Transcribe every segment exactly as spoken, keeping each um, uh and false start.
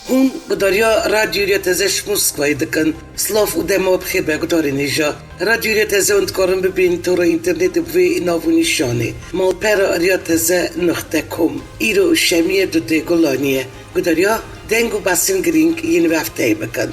Hûn gudariya Radyo Rêya Teze ji Moskvayê dikin. Silav û dema bi xêr be gudarên hêja. Radyo Rêya Teze hûn dikarin bibînin tora înternetê bi vê nav û nîşanê: malpera rêya teze nuqte com. Îro şemiyê dudê Gulanî ye. Gudariya deng û behsên girîng yên vê hefteyê bikin.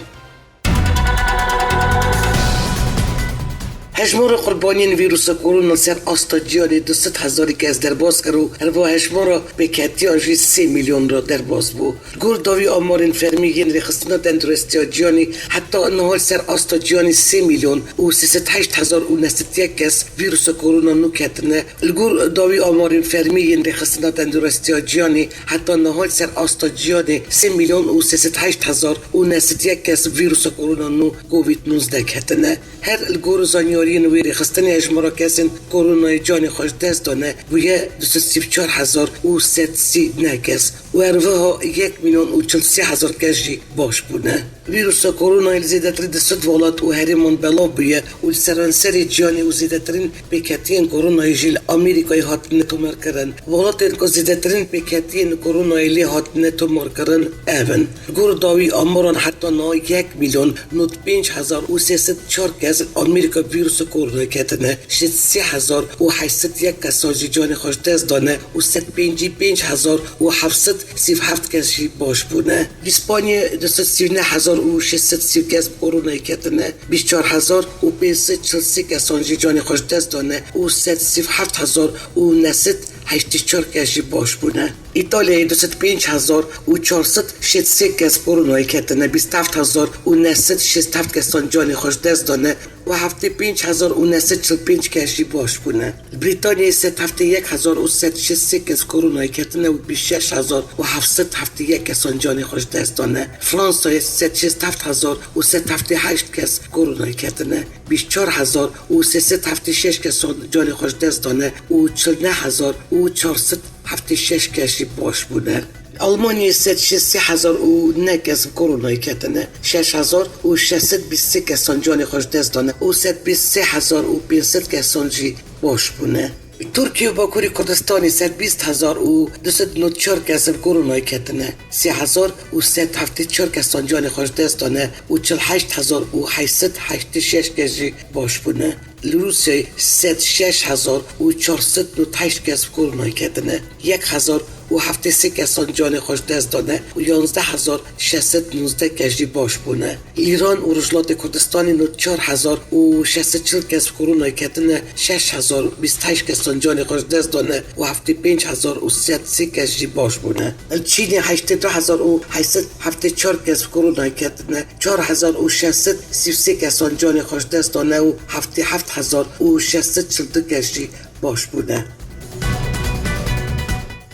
Hejmara qurbaniyên vîrusa korona li ser asta cîhanê du sed hezarî kes derbas kir û herwiha hejmara pêketiyan jî sê milyon re derbas bû. Li gor dawî amarên fermî yên Rêxistina Tenduristiya Cîhanê, heta niha li ser asta cîhanê sê milyon û sê sed heşt hezar û neh sed yek kes vîrusa korona nû ketine. Li gor dawî amarên fermî yên Rêxistina Tenduristiya Cîhanê, heta niha li ser asta cîhanê sê milyon û sê sed heşt hezar û neh sed yek kes vîrusa korona nû covid nûzdeh ketine. Her li gor zanyariyên wê rêxistinê, hejmara kesên koronayê canê xwe ji dest dane bûye du sed sî û çar hezar û sed sî neh kes û herwiha yek milyon û çil sê hezar kes jî baş bûne. Vîrusa koronayê li zêdetirî du sed welat û herêman belav bûye û li seranserê cîhanê û zêdetirîn pêketiyên koronayê jî li Amerîkayê hatine tomarkirin. Welatên ku zêdetirîn pêketiyên koronayê lê hatine tomarkirin ev in: Li gor dawî amaran, heta niha yek milyon nod pênc hezar û sê sed çar kes li Amerîka vîrusa koronayê ketine, şêst sê hezar û heşt sed yek kesan jî canê xwe ji dest dane û sed pêncî pênc hezar û heft sed sî û heft kes jî baş bûne. Li Spanyê du sed sî û neh hezar û şeş sed sî kes bi koronayê ketine, bîst û çar hezar û pênc sed çil sê kesan jî canê xwe ji dest dane û sed sî û heft hezar û neh sed heştê çar kes jî baş bûne. Îtalyayê du sed pênc hezar û çar sed şêst sê kes koronayê ketine, bîst heft hezar û neh sed şêst heft kesan canê xwe ji dest dane û heftê pênc hezar û neh sed çil pênc kes jî baş bûne. Li Brîtanyayê sed heftê yek hezar û sed şêst sê kes koronayê ketine û bîst şeş hezar û heft sed heftê yek kesan canê xwe ji dest dane. Fransayê sed şêst heft hezar û sed heftê heşt kes koronayê ketine, bîst çar hezar û sê sed heftê şeş kesan canê xwe ji dest dane û çil neh hezar û çar sed heftê şeş kes jî baş bûne. Almanyayê sed şêst sê hezar û neh kes bi koronayê ketine, şeş hezar û şeş sed bîst sê kesan canê xwe ji dest dane û sed bîst sê hezar û pênc sed kesan jî baş bûne. Tirkiye û Bakurê Kurdistanê sed bîst hezar û du sed nod çar kes bi koronayê ketine, sê hezar û sed heftê çar kesan canê xwe ji dest dane û çil heşt hezar û heşt sed heştê şeş kes jî baş bûne. Li Rûsyayê sed şeş hezar û çar sed nod heşt kes bi koronayê ketine, yek hezar û heftê sê kesan canê xwe ji dest dane û yanzdeh hezar şeş sed nûzdeh kes jî baş bûne. Li Îran û Rojhilatê Kurdistanê nod çar hezar û şeş sed çil kes bi koronayê ketine, şeş hezar bîst heşt kesan canê xwe ji dest dane û heftê pênc hezar û sed sê kes jî baş bûne. Li Çînê heştê du hezar û heşt sed heftê çar kes bi koronayê ketine, çar hezar û şeş sed sî û sê kesan canê xwe ji dest dane û heftê heft hezar û şeş sed çil du kes jî baş bûne.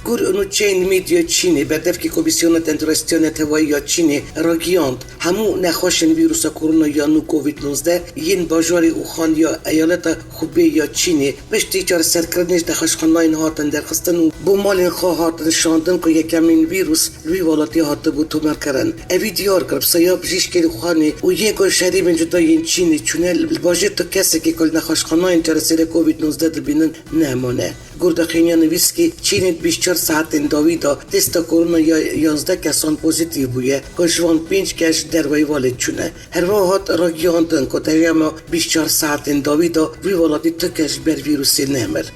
Gor û nûçeyên Media Çînê, berdevkê Komîsyona Tenduristiya Neteweyî ya Çînê ragihand, hemû nexweşên vîrusa korona ya nû covid nûzdeh yên bajarê Wuhan ya eyaleta Hubei ya Çînê piştî çareserkirinê ji nexweşxanayên hatin derxistin û bo malên xwe hatin şandin ku yekemîn vîrus li wî welatî hatibû tomarkirin. Evî diyar kir, bi saya bijîşkên Wuhanê û yên ku ji herêmên cuda yên Çînê çûne, li bajêr tu kesekê ku li nexweşxanayên çareserê covid nûzdeh dibînin nemane. Gor daxuyaniya nivîskê, Çînê di bîst çar saetên dawî de testa korona ya yanzdeh kesan pozîtîf bûye, ku ji van pênc kes ji derveyî welêt çûne. Herwiha hat ragihandin ku derhema bîst çar saetên dawî de wî welatî tu kes ji ber vîrusê nemir.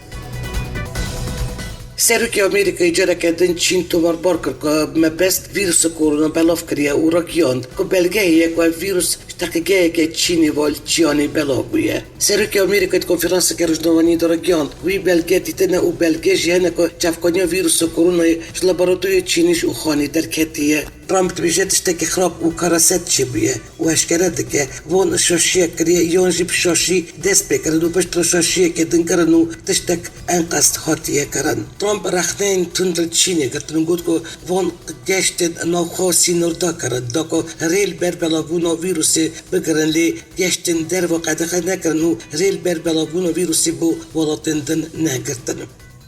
Serokê Amerîkayê careke din Çîn tomarbar kir ku mebest vîrusa korona belav kiriye û ragihand ku belge heye ku ev vîrus ji teqîgeheke Çînê ve li Çiyanê belav bûye. Serokê Amerîkayê di konferanseke rojnamevaniyê de ragihand, wî belge dîtine û belge jî hene ku çavkaniya vîrusa koronayê ji laboratorya Çînê ji Wuhanê derketiye. Trump dibêje tiştekî xirab û karaset çêbûye û eşkere dike, van şaşiyek kiriye yan jî bi şaşî dest pê kirin û piştre şaşiyekê din kirin û tiştek enqes hatiye kirin. Trump rexneyên tund li Çînê girtin û got ku van geştên navxwe sînorda kirin, da ku rê li ber belavbûna vîrusê bigirin, lê geştên derve qedexe nekirin û rê li ber belavbûna vîrusê bo welatên din negirtin.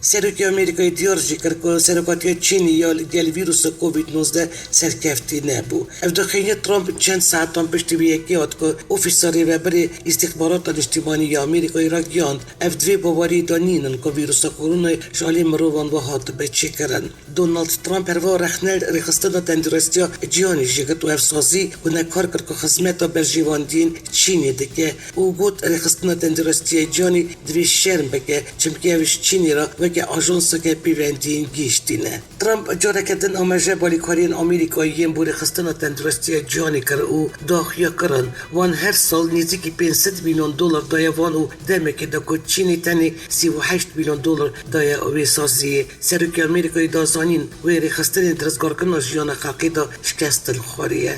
Serokê Amerîkayê diyar jî kir ku serokatiya Çînê ya li gel vîrusa covid nozdeh serkeftî nebû. Ev daxuyanî Trump çend saetan piştî vê yekê hat ku ofîsa rêvebirê îstîxbarata niştimanî ya Amerîkayê ragihand, ev di vê baweriyê de nînin ku vîrusa koronayê ji alî mirovan ve hatibe çêkirin. Donald Trump herwiha rexne li Rêxistina Tenduristiya Cîhanê jî girt û ev sazî gunekar kir ku xizmeta berjewendiyên Çînê dike û got, Rêxistina Tenduristiya Cîhanê divê şerm bike, çimkî ew ji Çînê re weke ajanseke pêvendiyên gihiştî ne. Trump careke din amaje balîkariyên Amerîkayê yên bo Rêxistina Tenduristiya Cîhanê kir û daxuya kirin, wan her sal nêzîkî pênc sed milyon dolar daye wan û demekê de ku Çînê tenê sî û heşt milyon dolar daye wê saziyê. Serokê Amerîkayê da zanîn, wê rêxistinên di rizgarkirina jiyana xelkê de şikestin xwariye.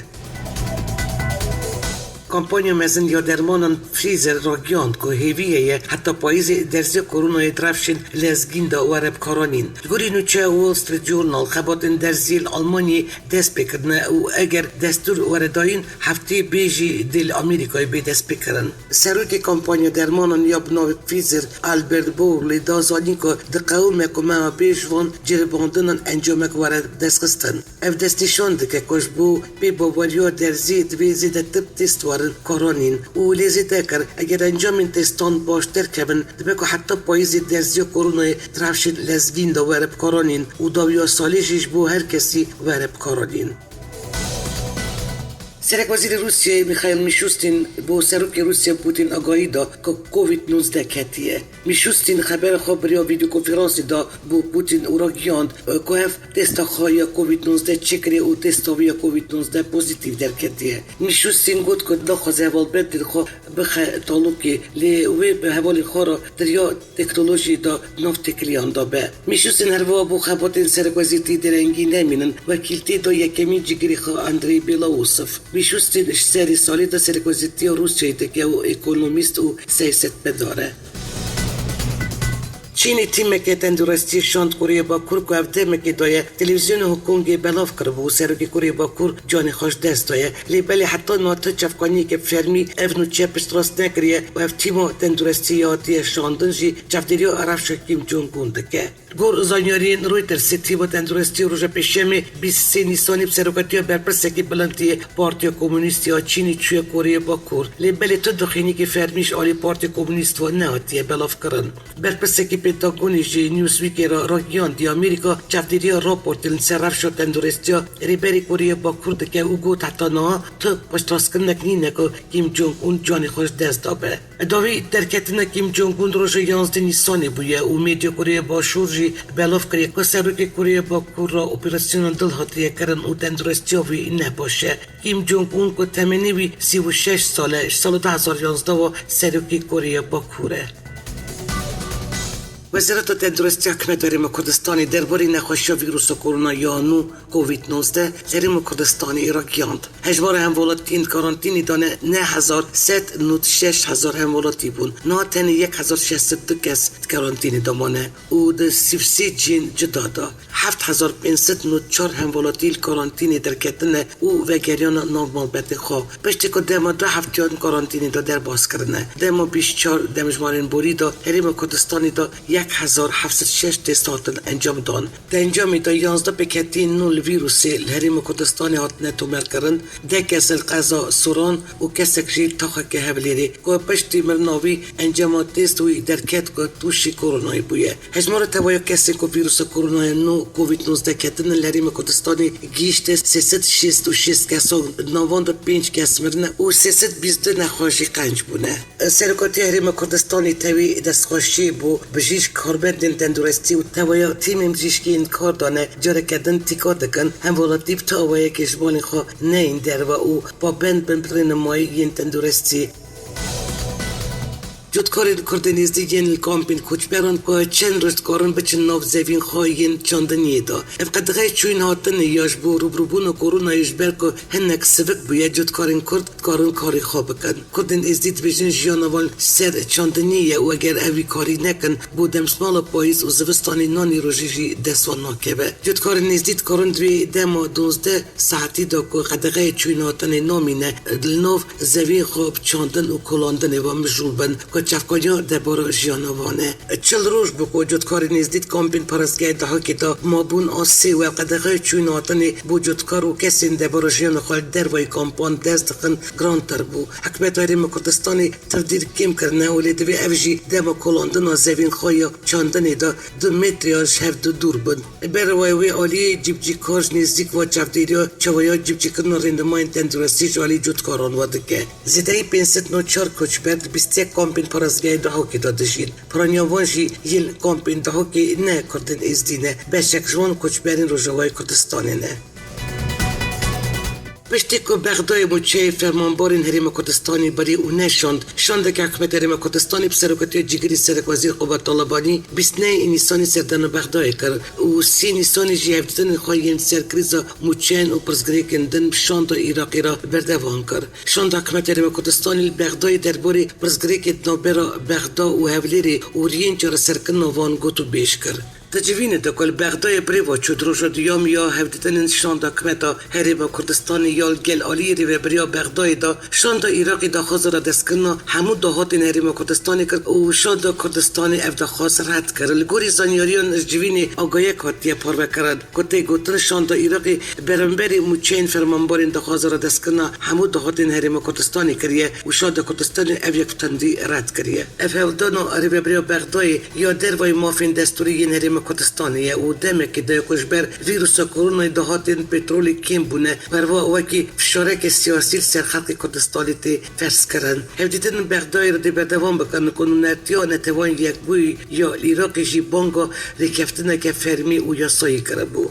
Kompanya mezin ya dermanan Pfizer ragihand ku hêvî heye heta payîzê derziya koronayê di rewşên lezgîn de were bikaranîn. Li gorî nûçeya Wall Street Journal, xebatên derziyê li Almanyayê dest pê kirine û eger destûr were dayîn, hefteyê bê jî dê li Amerîkayê bê destpêkirin. Serokê kompanya dermanan ya bi navê Pfizer, Albert Bourla, da zanîn ku diqewime ku me bê ji van ceribandinan encamek were destxistin. Ev destnîşan dike ku ji bo pêbaweriya derziyê divê zêdetir test werin karanîn û lê zêde kir, eger encamên testan baş derkevin, dibe ku heta payîzê derziya koronayê di rewşên lezgîn de were bikaranîn û dawiya salê jî ji bo her kesî were bikaranîn. Serekwezîrê Rûsyayê Mikhail Mîşûstîn bo serokê Rûsya Pûtîn agahî da ku Covid nozdeh ketiye. Mîşûstîn xebera xwe bi riya vîdeokonferansê da bo Pûtîn û ragihand ku ev testa xwe ya Covid nozdeh çêkiriye û testa wî ya Covid nozdeh pozîtîf derketiye. Mîşûstîn got ku daxwaze hevalbendên xwe bixe talokê, lê wê bi hevalên xwe re di riya teknolojiyê de nav têkiliyan de be. Mîşûstîn herwiha bo xebatên serekwezîrtî derengî nemînin, wekîltî da yekemîn cîgirê xwe Andrey Bêlawûsof. Mîşûstîn ji serê salê de serekwezîrtiya Rûsyayê dike û ekonomîst û siyasetmedar e. Çînê tîmeke tenduristiyê şand Koreya Bakur ku ev demekê daye televîzyona Hong Kongê belav kiribû û serokê Koreya Bakur canê xwe ji dest daye. Lê belê heta niha tu çavkaniyeke fermî ev nûçe piştrast nekiriye û ev tîma tenduristiyê ya hatiye şandin jî çavdêriya rewşa Kim Jong Un dike. Gor zanyariyên Reutersê, tîma tenduristiyê roja Pêşemê bîst sê Nîsanê bi serokatiya berpirsekî bilind yê Partiya Komûnîst ya Çînê çûye Koreya Bakur. Lê belê tu daxuyaniyekî fermî ji alî Partiya Komûnîst ve nehatiye belavkirin. Berpirsekî Pentagonê jî Newsweekê re ragihandiye Amerîka çavdêriya raportên li ser rewşa tenduristiya Rêberê Koreya Bakur dike û got, heta niha tu piştrastkirinekî nîne ku Kim Jong Un canê xwe ji dest dabe. Dawî derketina Kim Jong Un roja yanzdeh Nîsanê bûye û medya Koreya Başûr jî belav kiriye ku serokê Koreya Bakur re operasyona dil hatiye kirin û tenduristiya wî ne baş e. Kim Jong Un ku temenê wî sî û şeş sal e, ji sala du hezar yanzdeh ve serokê Koreya Bakur e. Wezareta Tenduristiya Hikûmeta Herêma Kurdistanê derbarê nexweşiya vîrusa korona ya nû Covid nozdeh li Herêma Kurdistanê ragihand. Hejmara hemwelatiyên karantînê dane neh hezar sed nod şeş hezar hemwelatî bûn. Niha tenê yek hezar şeş sed du kes di karantînê de mane û di sî û sê cihên cuda de. Heft hezar pênc sed nod çar hemwelatî li karantînê derketine û vegeriyane nav malbetên xwe. Piştî ku dema du heftiyan karantînê de derbas kirine. Dema bîst çar demjimmarên borî de Herêma Kurdistanê de yek hezar heft sed şeş test hatin encam dan. Di encamê de yanzdeh pêkhatiyên nû li vîrusê li Herêma Kurdistanê hatine tomarkirin, deh kes li qeza Soran û kesek jî taxeke Hewlêrê ku piştî mirina wî encama test wî derket ku tûşî koronayê bûye. Hejmara tevaya kesên ku vîrusa koronaya nû Covid nozdeh ketine li Herêma Kurdistanê gihîşte sê sed şêst û şêst kesan, di navan de pênc kes mirine û sê sed bîst du nexweş jî qenc bûne. Serokatiya Herêma Kurdistanê tevî destxweşiyê bo bijîşk, karbendên tenduristî û teweya tîmên bijîşkî yên kar dane, careke din tîka dikin hemwelatî bi tu awayekê ji malên xwe neyên derve û pabend bin bi rênimayî yên tenduristî. Cotkarên Kurdên Êzidî yên li kampên koçberan ku çend roj dikarin biçin nav zeviyên xwe yên çandiniyê de. Ev qedexeyê çûyîn hatinê ya ji bo rûbirûbûna koronayê ji ber ku hinek sivik bûye, cotkarên Kurd dikarin karê xwe bikin. Kurdên Êzidî dibêjin jiyana wan ji ser çandiniyê ye û eger ew vî karî nekin, bo demsmala payîz û zivistanê nanî rojî jî dest wan nakeve. Cotkarên Êzidî dikarin di vê dema duwazdeh saetî de ku qedexeyê çûyîn hatinê namîne, li nav zeviyên xwe bi çandin û kolandinê ve mijûl bin, ku Çavkaniya debara jiyana wan e. Çil roj bû ku cotkarên êzdî di kampên parastgehê Dahokê de mabûn a sê û ev qedexe çûyîn hatinê bo cotkar û kesên debara jiyana xwe li dervayî kampan dest dixin girantir bû. Hikûmeta Herêma Kurdistanê tevdîr kêm kirine û lê divê ev jî dema kolandina zevên xwe ya çandinê de du metreyan ji hev du dûr bin. Berwayê wê aliyê cîbicîkar ji nêzîk ve çavdêriya çaweya cîbicîkirina rênimayên tenduristî ji alî cotkaran ve dike. Zêdeyî pênc sed û nod çar koçber di bîst yek kampên parastgehê Dahokê de dijîn. Piraniya wan jî yên kampên Dahokê ne Kurdên Êzdî ne. Beşek ji wan koçberên Rojavayê Kurdistanê ne. Piştî ku Bexdayê mûçeyê fermanbarên Herêma Kurdistanê birî û neşand, şandeke hikûmeta Herêma Kurdistanê bi serokatiya cîgirî Serekwezîr Qubat Talebanî bîst nehê Nîsanê serdana Bexdayê kir û sê Nîsanê jî hevdîtinên xwe yên ser krîza mûçeyan û pirsgirêkên din bi şanda Iraqê re berdewam kir. Şanda hikûmeta Herêma Kurdistanê li Bexdayê derbarê pirsgirêkê di navbera Bexda û Hewlêrê û riyên çareserkirina wan gotûbêj kir. Di civînê de ku li Bexdayê bi rê ve çû, di roja duyemî ya hevdîtinên şanda hikûmeta Herêma Kurdistanê ya li gel aliyê rêvebiriya Bexdayê de şanda Iraqê daxwaza radestkirina hemû dahatên Herêma Kurdistanê kir û şanda Kurdistanê ev daxwaz red kir. Li gorî zanyariyan ji civînê agahiyek hatiye parvekirin ku tê gotin şanda Iraqê beramberî mûçeyên fermanbarên daxwaza radestkirina hemû dahatên Herêma Kurdistanê kiriye û şanda Kurdistanê ev yek bi tundî red kiriye. Ev hewldana rêveberiya Bexdayê ya dervayî mafên destûrî yên Herêma Kurdistanê ye û demekê de ye ku ji ber vîrusa koronayê dahatên petrolê kêm bûne, berva wekî fişareke siyasî li ser xelkê Kurdistanê tê ferzkirin. Hevdîtinên Bexdayê re dê berdewam bikin ku nûnertiya Neteweyên Yekbûyî ya li Iraqê jî banga rêkeftineke fermî û yasayî kiribû.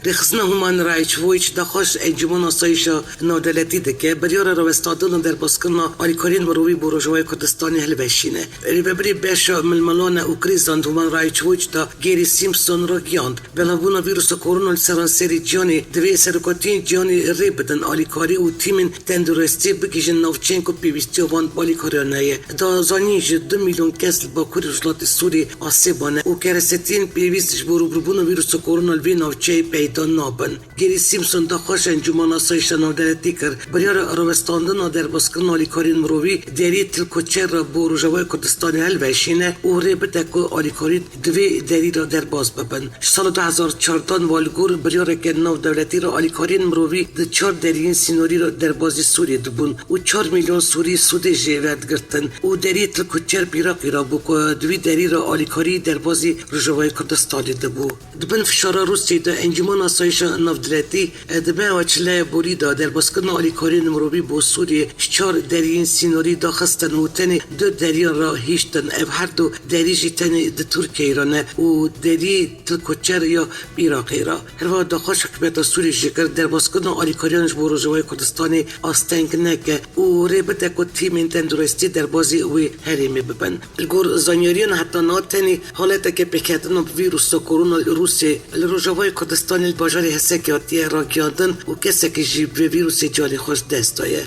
Rêxistina Human Rights Watch daxwaz ji Encûmena Asayîşa Navdewletî dike, biryara rawestandina derbazkirina alîkariyên mirovî bo Rojavayê Kurdistanê hilveşîne. Rêvebirê Beşa Milmilan û Krîzan di Human Rights Watch de Gary Simpson ragihand, belavbûna vîrusa korona li seranserê cîhanê divê serokatiyên cîhanê rê bidin alîkarî û tîmên tenduristiyê bigihîjin navçeyên ku pêwîstiya wan bi alîkariyan heye. Da zanîn ji du milyon kes li Bakurê Rojhilatê Sûriyê asê mane û keresetiyên pêwîst ji bo rûbirûbûna vîrusa korona li vê navçeyê peyda nabin. Gary Simpson daxwaz ji Encûmena Asayîşa Navdewletî kir, biryara rawestandina derbazkirina alîkariyên mirovî deriyê Til Koçer re bo Rojavayê Kurdistanê hilveşîne û rê bide ku alîkarî di vê derî re derbas bibin. Ji sala du hezar çardan ve li gor biryareke navdewletî re alîkariyên mirovî di çar deriyên sînorî re derbazî Sûriyê dibûn û çar milyon Sûrî sûdê jê ve digirtin û deriyê Til Koçer bi Iraqê re bû ku di vî derî re alîkarî derbazî Rojavayê Kurdistanê dibû. Di bin fişara Rûsyayê de Encûmena Asayîşa Navdewletî, e, di meha çilê borî de derbazkirina alîkariyên mirovî bo Sûriyê ji çar deriyên sînorî daxistin û tenê du deriyan re hiştin. Ev her du derî jî tenê di Tirkiyeyê re ne û deriyê Til Koçer ya Iraqê re. Herwiha daxwaz hikûmeta Sûriyê jî kir, derbazkirina alîkariyan ji bo Rojavayê Kurdistanê asteng neke û rê bide ku tîmên tenduristî derbazî wê herêmê bibin. Li gor zanyariyan heta niha tenê haleteke pêkhatina bi vîrusa korona li Rûsê li Rojavayê Kurdistanê li bajarê Hesekê hatiye ragihandin û kesekî jî bi vê vîrusê canê xwe ji dest daye.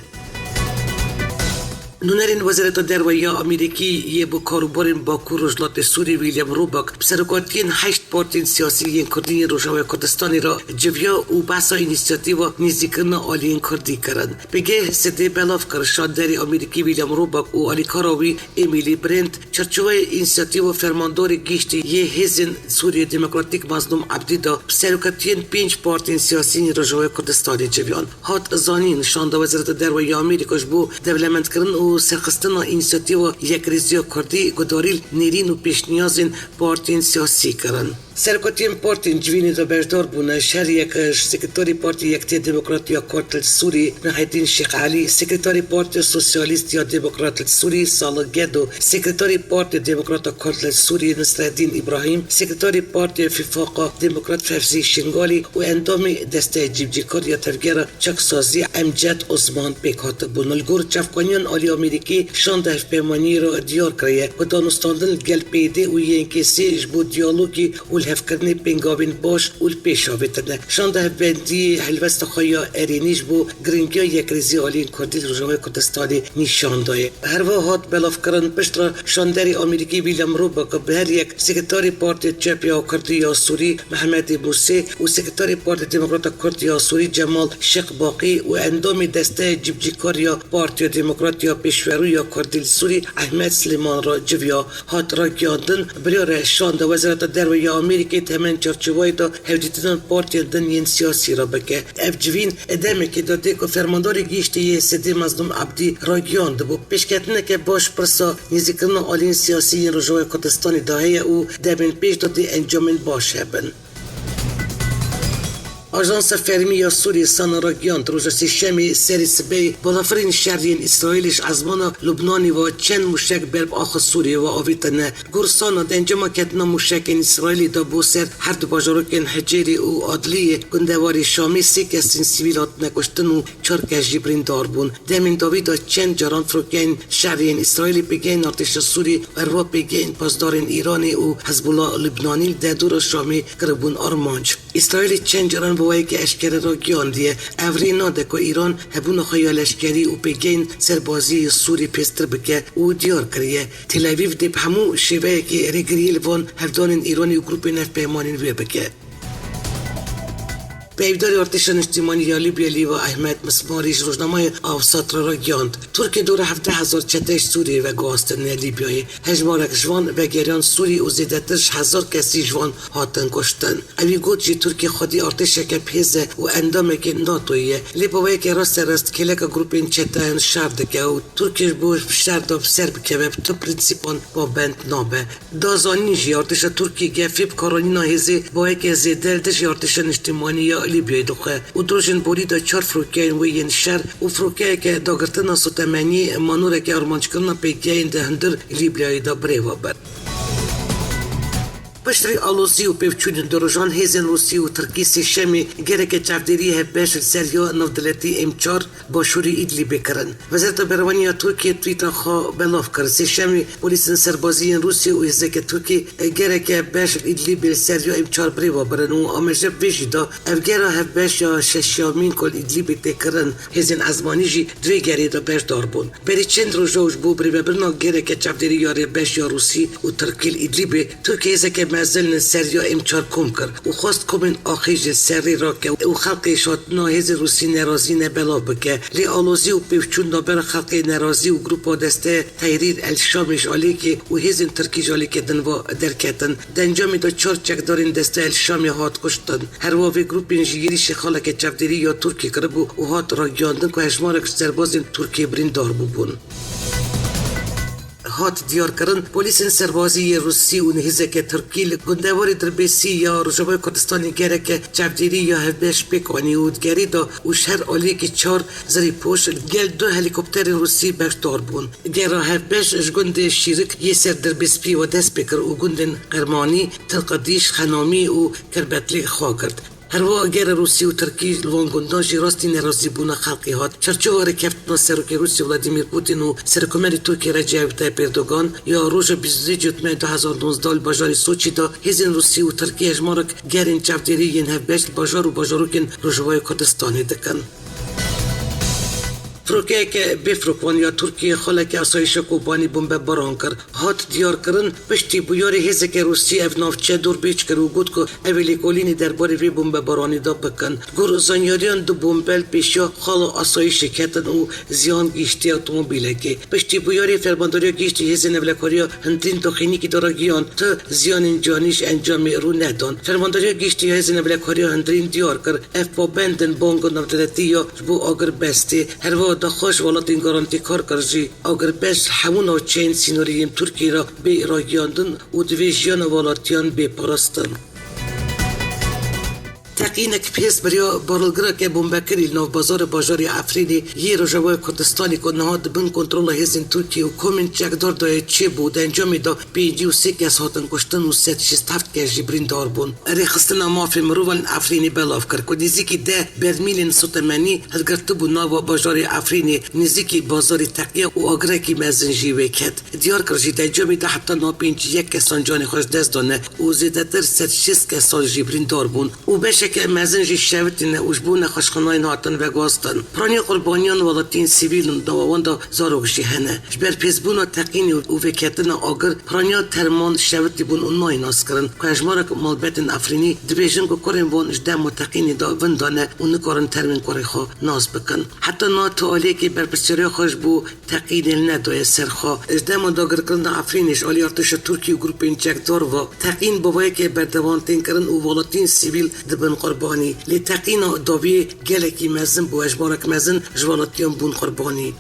Nûnerên Wezareta Derve ya Amerîkî yê bo karûbarên Bakur Rojhilatê Sûrî William Roebuck bi serokatiyên heşt partiyên siyasî yên Kurdî yên Rojavayê Kurdistanê re civiya û behsa înîsiyatîfa nêzîkirina aliyên Kurdî kirin. Pêgehê S D belav kir, şanderê Amerîkî William Roebuck û alîkara wî Emily Brand çarçoveyê înîsiyatîfa fermandarê giştî yê Hêzên Sûriyê Demokratîk Mazlûm Ebdî de bi serokatiyên pênc partiyên siyasî yên Rojavayê Kurdistanê civiyan. Hat zanîn, şanda Wezareta Derve ya Amerîka ji bo dewlemendkirin û serxistina înîsiyatîfa yekrêziya Kurdî gudarî li nêrîn û pêşniyazên partiyên siyasî kirin. Serokatiyên partiyên civînê de beşdar bûne, ji her yek ji sekreterê Partiya Yekitiya Demokrat ya Kurd li Sûrî Mihedîn Şêx Elî, sekreterê Partiya Sosyalîst ya Demokrat li Sûrî Salih Gedo, sekreterê Partiya Demokrat ya Kurd li Sûrî Nisredîn Îbrahîm, sekreterê Partiya Fifaqa Demokrat Fevzî Şingalî û endamê Desteya Cîbicîkar ya Tevgera Çaksazî Emced Osman pêk hatibûn. Li gor çavkaniyan alî Amerîkî şanda hevpeymaniyê re diyar kiriye ku danûstandin li gel P Y D û Y N K'ê ji bo diyalogê û li hevkirinê pêngavên baş û li pêş avêtine. Şanda hevbendiyê helwesta xwe ya erênî ji bo giringiya yekrêzî aliyên Kurdî li Rojavayê Kurdistanê nîşan daye. Herva hat belavkirin, piştre şanderê Amerîkî William Robe ku bi her yek sekretarê Partiya Çep ya Kurdî ya Sûrî Mehmedê Mûsê û sekretarê Partiya Demokrata Kurd ya Sûrî Cemal Şiqbaqî û endamê desteya cîbicîkar ya Partiya Demokrat ya Pêşverû ya Kurdî li Sûrî Ehmed Silêman re civiya. Hat ragiyandin, biryara şanda Wezareta Derve ya Amerîkê di hemen çarçovayê de hevdîtinan partiyên din yên siyasî re bike. Ev civîn demekê de tê ku fermandarê giştî yê S D Mezlûm Ebdî ragiyandibû. Pêşketineke baş pirsa nêzîkkirina aliyên siyasî yên Rojavayê Kurdistanê de heye û demên pêş de dê encamên baş hebin. Ajansa Fermî ya Sûriyê, SANA, ragihand, roja Sêşemê serê sibehê balafirên şer yên Îsraîlê ji ezmana Lubnanê ve çend mûşek ber bi axa Sûriyê ve avêtine. Gor SANA, di encama ketina mûşekên Îsraîlê de bo ser her du bajarokên Hicêrê û Adliyê gundewarê Şamê sê kesên sivîl hatine kuştin û çar kes jî birîndar bûn. Demên dawî de çend caran firokeyên şer yên Îsraîlê pêgehên artêşa Sûrî, herwa pêgehên pasdarên Îranê û Hizbûla Lubnanî li derdora Şamê kiribûn armanc. Îsraîlê çend caran bi wayekî eşkere ragihandiye, ev rê nade ku Îran hebûna xwe ya leşkerî û pêgehên serbazî yê Sûrî pêztir bike û diyar kiriye, Tel Avîv dê bi hemû şêveyekê rêgiriyê li van hevdanên Îranê û grûpên hevpeymanên wê bike. Peyvdarê Artêşa Niştimanî ya Lîbyayê Lîwa Ehmed Mismarî ji rojnameya Awsat re ragihand, Tirkiye dora hevdeh hezar çeteyê ji Sûriyê veguhastine Lîbyayê. Hejmarek ji van vegeriyan Sûrî û zêdetir ji hezar kesî ji wan hatin kuştin. Ewî got jî Tirkiye xwedî artêşeke bi hêz e û endamekê NATOyê ye. Lê bi wê yekê rasterast kêleka grûpên çeteyan şer dike û Tirkiye ji bo şer de bi ser bikeve bi tu prensîpan pabend nabe. Da zanîn jî artêşa Tirkiyê gefê bi karanîna hêzê bi wê yekê zêde li dijî artêşa niştimanî ya Lîbyayê dixwe û di rojên borî de çar firokeyên wê yên şer û firokeyeke dagirtina sotemeniyê manoreke armanckirina pêgehên di hundir Lîbyayê de birêve bir. Piştre alozî û pêvçûnên du rojan hêzên Rûsî û Tirkî sêşemê gereke çavdêrî hevbeş li ser ya navdewletî M çar başûrê Îdlîbê kirin. Wezareta Berevanî ya Tirkiyê twîta xwe belav kir. Sêşemê polîsên serbazî yên Rûsî û hêzeke Tirkî gereke beş li Îdlîbê li ser ya M çar birêve birin û ameje bi vê jî da ev gera hevbeş ya şeşyamîn ku li Îdlîbê tê kirin. Hêzên ezmanî jî di vê gerê de beşdar bûn. Berî çend roja û ji bo birêvebirina gereke çavdêrî ya rêbeş ya Rûsî û Tirkî li Îdlîbê, Tirkiye hêzeke mezin li ser ya M çar kom kir û xwest komên axê ji serê rake û xelkê ji hatina hêzên Rûsî nerazî ne belav bike. Lê alozî û pêvçûn navbera xelkê nerazî û grûpa Desteya Tehrîr el Şamê ji aliyekê û hêzên Tirkî ji aliyekê din ve derketin. Di encamê de çar çekdarên Desteya el Şamê hat kuştin. Her wiha vê grûpên jî êrîşê xaleke çavdêrî ya Tirkiyê kiribû û hat ragihandin ku hejmarek ji serbazên Tirkiyê birîndar bûbûn. Hat diyarkirin, polîsên serbazî yê Rûsî û hêzeke Tirkî li gundewarê Dirbêsî ya Rojavayê Kurdistanê gereke çavdêrî ya hevbeş pêk anî û di gerê de û ji her aliyekî çar zirîpoş li gel du helîkopterên Rûsî beşdar bûn. Gera hevbeş ji gundê Şîrik yê ser Dirbêspî ve dest pê kir û gundên Qermanî, Tilqedîş, Xenomî û Kerbetlê xwe girt. Her wiha gera Rûsî û Tirkî li van gundan jî rastî nerazîbûna xelkê hat. Çarçowa rêkeftina Serokê Rûsî Vladimir Putin û Serokomerê Tirkiyê Recep Tayyip Erdogan ya roja bîst û sê Cotmehê du hezar nozde li bajarê Soçî de hêzên Rûsî û Tirkî hejmarek gerên çavdêrî yên hevbeş li bajar û bajarokên Rojavayê Kurdistanê dikin. Firokeyeke bêfirokvan ya Tirkiyê xaleke asayişa Kobanî bombebaran kir. Hat diyarkirin, piştî bûyerê hêzeke Rûsî ev navçe dorbêç kir û got ku ew ê lêkolînê derbarê vê bombebaranê de bikin. Gor zanyariyan du bombe li pêşiya xala asayişê ketin û ziyan gihîştiye otomobîlekê. Piştî bûyerê Fermandariya Giştî Hêzên Ewlekariya Hundirîn daxuyaniyekê de ragihand, tu ziyanên canî ji encamê rû nedan. Fermandariya Giştî ya Hêzên Ewlekariya Hundirîn diyar kir, ev pabend in banga navdewletî ya ji bo agirbestê. Her wiha daxwaz ji welatên garantîkar kir jî agirbest ji hemû navçeyên sînorî yên Tirkiyê re bê ragihiyandin û divê jiyana welatiyan bê parastin. Teqînek pês beriya barlgireke bombekirî li nav bazarê bajarê Efrînê yê Rojavayê Kurdistanê ku niha di bin kontrola hêzên Tirkiyê û komên çekdar de ye çêbû, di encamê de pêncî û sê kes hatin kuştin û sed şêst heft kes jî birîndar bûn. Rêxistina Mafê Mirovan li Efrînê belav kir ku nêzîkî deh bermîlên sotemenî hilgirtibû nava bajarê Efrînê, nêzîkî bazarê Teqiya û agirekî mezin jî wê ket. Diyar kir jî, di encamê de heta niha pêncî yek kesan canê xwe ji dest dane û zêdetir sed şêst kesan jî birîndar bûn û beşeke mezin jî şewitîne û ji bo nexweşxanayên hatin veguhastin. Piraniya qurbaniyan welatiyên sivîl in, di wan de zarok jî hene. Ji ber pêsbûna teqînê û vêketina agir, piraniya terman şewitî bûn û nayê naskirin. Ku hejmarek malbetên Efrînî dibêjin ku kurên wan ji dema teqînê de vinda ne û nikarin termên kurê xwe nas bikin. Heta niha tu aliyekê berpirsiyariya xwe ji bo teqînê nedaye ser xwe. Ji dema dagirkirina Efrînê ji alî artêşa Tirkî û grûpên çekdar ve, teqîn bi vê yekê berdewam tên kirin û welatiyên sivîl dibin qurbanî. Lê teqîna dawiyê gelekî mezin bû, hejmarek mezin ji welatiyan bûn qurbanî.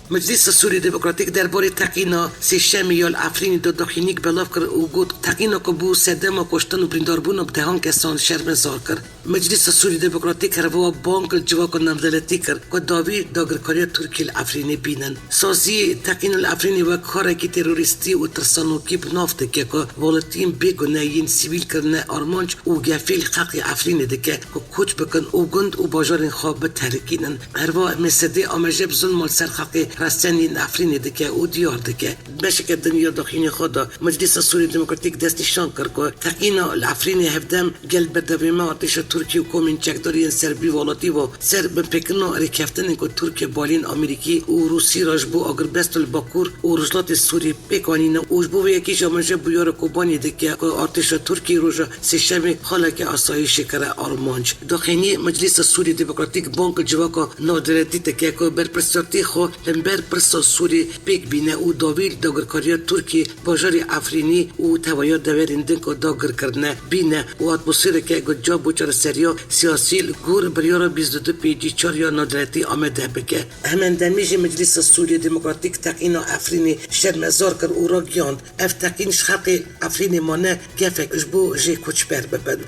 Meclîsa Sûriyê Demokratîk derbarê teqîna Sêşemê ya li Efrînê de daxuyaniyek belav kir û got, teqîna ku bû sedema kuştin û birîndarbûna bi dehan kesan şermezar kir. Meclîsa Sûriyê Demokratîk herwiha bang li civaka navdewletî kir ku dawî dagirkariya Tirkiyê li Efrînê bînin. Saziyê teqîna li Efrînê wek karekî terorîstî û tirsanokî bi nav dike ku welatiyên bêgune yên sivîl kirine armanc û gefê li xelkê Efrînê dike ku koç bikin û gund û bajarên xwe biterikînin. Herwiha M S D amaje bi zulma li ser xelkê Resenî yên Efrînê dike û diyar dike. Beşeke din ya daxuyaniyê xwe de Meclîsa Sûriyê Demokratîk destnîşan kir ku teqîna li Efrînê hevdem gel berdewamî artêşa Tirkî û komên çekdar yên serbî welatî ve ser binpêkirina rêkeftinên ku Tirkiye bi aliyên Amerîkî û Rûsî re ji bo agirbesta li Bakur û Rojhilatê Sûriyê pêk anîne û ji bo vê yekê jî amaje bûyera Kobaniyê dike ku artêşa Tirkî roja Sêşemê xaleke asayîşê kire armanc. Daxuyaniyê Meclîsa Sûriyê Demokratîk bang li civaka navdewletî dike ku berpirsiyartiyê xwe li hember pirsa Sûriyê pêk bîne û dawî li dagirkariya Tirkiyê, bajarê Efrînî û tevahiya deverên din ku dagir kirine bîne û atmosfereke ku cem bo çareseriya siyasî li gor biryara bîst û du pêncî çar ya navdewletî amade bike. Hemendemî jî Meclîsa Sûriyê Demokratîk teqîna Efrînê şermezar kir û ragihand, ev teqîn ji xelkê Efrînê mane gefek ji bo jê koçber bibin.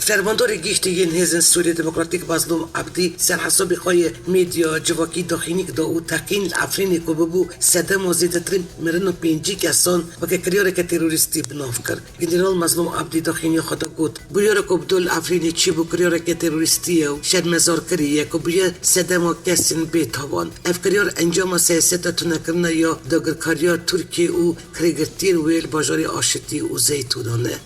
Fermandarê Giştî yên Hêzên Sûriyê Demokratîk Mazlûm Ebdî ser hesabê xwe yê medya civakî daxuyaniyek da û teqîn li Efrînê ku bibû sedema zêdetirîn mirina pêncî kesan, weke kiryareke terorîstî bi nav kir. General Mazlûm Ebdî daxuyaniya xwe de got, bûyera ku bi dol Efrînê çêbû kiryareke terorîstî ye û şermezarkirî ye ku bûye sedema kesên bêtavan. Ev kiryar encama siyaseta tunekirina ya dagirkariya Tirkiyê û kirêgirtiyên wê li bajarê Aşitî û Zeytûnan e.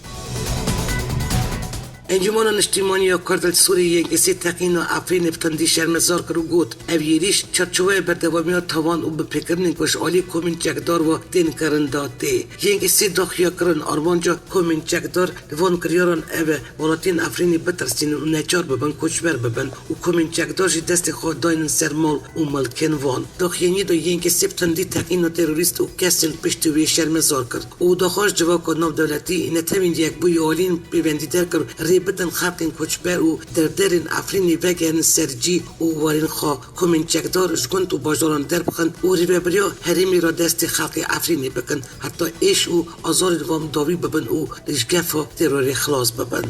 Encûmena Niştîmanî ya Kurd li Sûriyê Y N K S teqîna Efrînê bi tundî şermezar kir û got, ev êrîş çarçoveya berdewamiya tavan û binpêkirinên ku ji alî komên çekdar ve tên kirin de tê. Y N K S daxuya kirin, armanca komên çekdar li van kiryaran ev e, welatiyên Efrînê bitirsînin û neçar bibin koçber bibin û komên çekdar jî destê xwe daynin ser mal û milkên van. Daxuyaniyê de Y N K S bi tundî teqîna terorîst û kesên piştî wê şermezar kir û daxwaz civaka navdewletî, Netewên Yekbûyî û aliyên pêvendîdar kir, rê bidin xelkên koçber û dervderên Efrînê vegerin ser cî û warên xwe, komên çekdar ji gund û bajaran derbixin û rêveberiya herêmê re destê xelkê Efrînê bikin, heta êş û azarên wan dawî bibin û ji gefa terorê xilas bibin.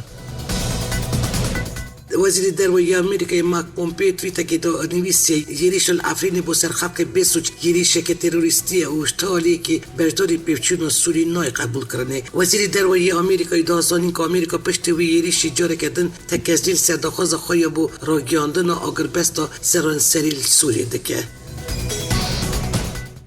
Wezîrê Derve yê Amerîkayê Mike Pompeo twîtekê de nivîsiye, êrîşa li Efrînê bo ser xelkê bêsûc êrîşeke terorîstî ye û ji tu aliyekî beşdarî pêvçûna Sûrî nayê qebûlkirinê. Wezîrê Derve yê Amerîkayê da zanîn ku Amerîka piştî wî êrîşî careke din tekezî li ser daxwaza xwe ya bo ragihandina agirbesta seranserî li Sûriyê dike.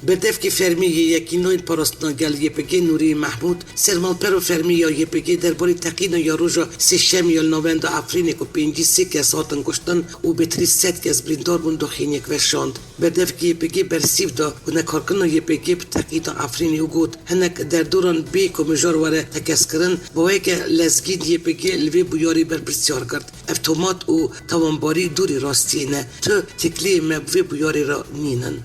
Berdevkê fermî yê Yekînayên Parastina Gel Y P G Nûrî Mehmûd, sermalpero fermî ya Y P G derbarê teqîna ya roja Sêşemê ya li navenda Efrînê ku pêncî sê kes hatin kuştin û bêtirî sed kes birîndar bûn, daxuyaniyek veşand. Berdevkê Y P G bersîv da ku nekarkirina Y P G bi teqîna Efrînê û got, hinek derdoran bê ku mijar were tekezkirin, bi wê yekê lezgîn Y P G li vê bûyerê berpirsyar girt. Ev tomat û tawanbarî dûrî rastiyê ne. Tu têkiliyê me bi vê bûyerê re nînin.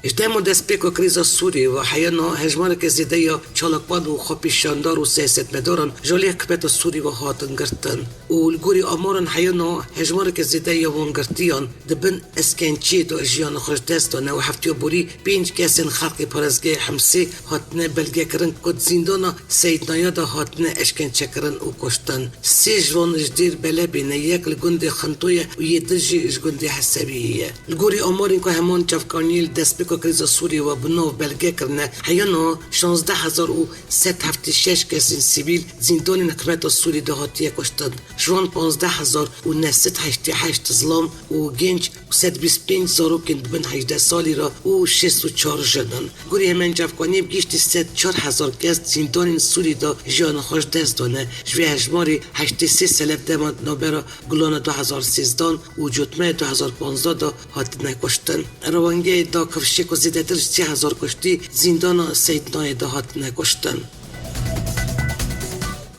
Ji dema destpêka krîza Sûriyê ve heya niha hejmareke zêde ya çalakvan û xwepîşandar û siyasetmedaran ji alî hikûmeta Sûrî ve hatin girtin û li gorî amaran heya niha hejmareke zêde ya wan girtiyan di bin eskenceyê de jiyana xwe ji dest dane û heftiya borî pênc kesên xelkê parêzgehê Himsê hatine belgekirin ku di zîndana Seydnaya de hatine eşkencekirin û kuştin. Sê ji van ji Dêr Belebê ne, yek li gundê Xinto ye û yê din jî ji gundê Hesewiyê ye. Li gorî amarên ku heman çavkaniyê li destpêka krîza Sûriyê ve bi nav belge kirine, heya niha şazdeh hezar û sed heftê şeş kesên sivîl zîndanên hikûmeta Sûrî de hatiye kuştin. Ji wan panzdeh hezar û neh sed heştê heşt zilam û genç û sed bîst pênc zarokên di bin hejdeh salî re û şêst û çar jin in. Gorî heman çavkaniyê bi giştî sed çar hezar kes zîndanên Sûrî de jiyana xwe ji dest dane. Ji vê hejmarê heştê sê selev dema navbera Gulana du hezar sêzdan û Cotmeya du hezar panzdeh de hatine kuştin. Rewengeyê dakifşê ku zêdetir ji sê hezar kuştî zîndana Seydnayê de hatine kuştin.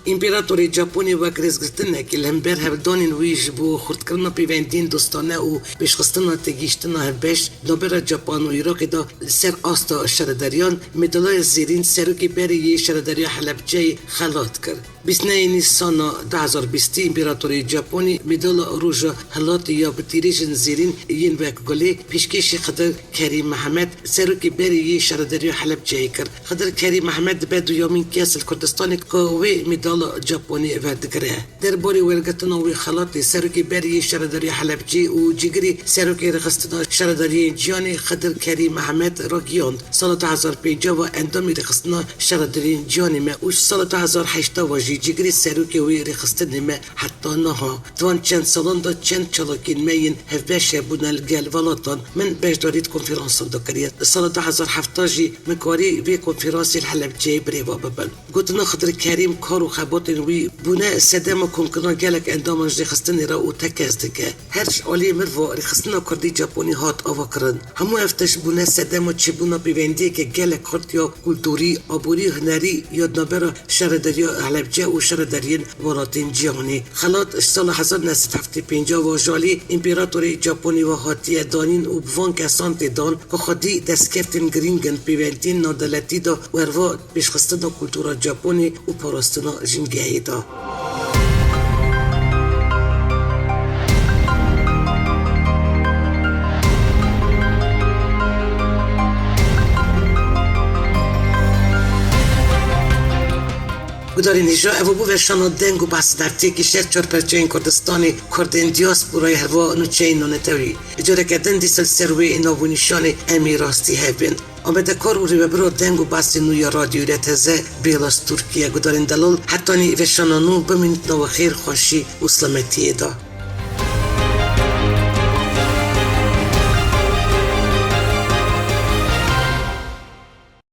Împeratorê Japonê wek rêzgirtinekê li hember hevdanên wî ji bo xurtkirina pêvendiyên dostane û pêşxistina têgihiştina hevbeş navbera Japan û Iraqê de li ser asta şaredariyan, medalaya zêrîn serokê berê yê şaredariya Helebceyê xelat kir. Bîst û nehê Nîsana du hezar bîstî Împeratorê Japonî medala Roja Hilatê ya bi tîrêjên zêrîn yên wek gulê pêşkêşî Xidir Kerîm Mehmet, serokê berê yê şaredariya Helebceyê kir. Xidir Kerîm Mehmet dibe duyemîn kes li Kurdistanê ku wê medala Japonê werdigire. Derbarê wergirtina wê xelatê serokê berê yê şaredariya Helebcê û cîgirê serokê rêxistina şaredariyên cîhanê Xidir Kerîm Mehmet ragihand, sala du hezar pêncî ve endamê rêxistina şaredariyên cîhanê me û ji sala du hezar heşta ve jî cîgirê serokê wê rêxistinê me heta niha. Di van çend salan de çend çalakiyên me yên hevbeş hebûne li gel welatan, min beşdarî di konferansan de kiriye. Di sala du hezar hefta jî min karî vê konferansê li Helebceyê birêve bibin. Gotina Xidir Kerîm, kar û xebatên wî bûne sedema komkirina gelek endaman ji rêxistinê re û tekez dike. Her ji aliyê mirva rêxistina Kurdî Japonî hat avakirin. Hemû ev tişt bûne sedema çêbûna pêvendiyeke gelek xurt ya kulturî, aborî, hunerî ya di navbera şaredariya Helebce û şaredariyên welatên cîhanê. Xelat ji sala hezar neh sed heftê pênc ve ji alî Împeratorê Japonî ve hatiye danîn û bi van kesan tê dan ku xwedî destkeftên girîng in pêvendiyên navdewletî de û herva pêşxistina kultura Japonê û parastina jîngehê de. Gudarên hêja, ev bû veşana deng û behs dertiyekî ji her çar perçeyên Kurdistanê, Kurdên diasporayê herva nûçeyên nanetewî. Careke din dîsa li ser wê nav û nîşanê em ê rastî hev bên. Amadekar û rêvebira deng û behsên nû ya Radyoyê R T Z, Bêlas Tirkiye. Gudarên delal, hetanî veşana nû bimînit nava xêr, xweşî û silametiyê de.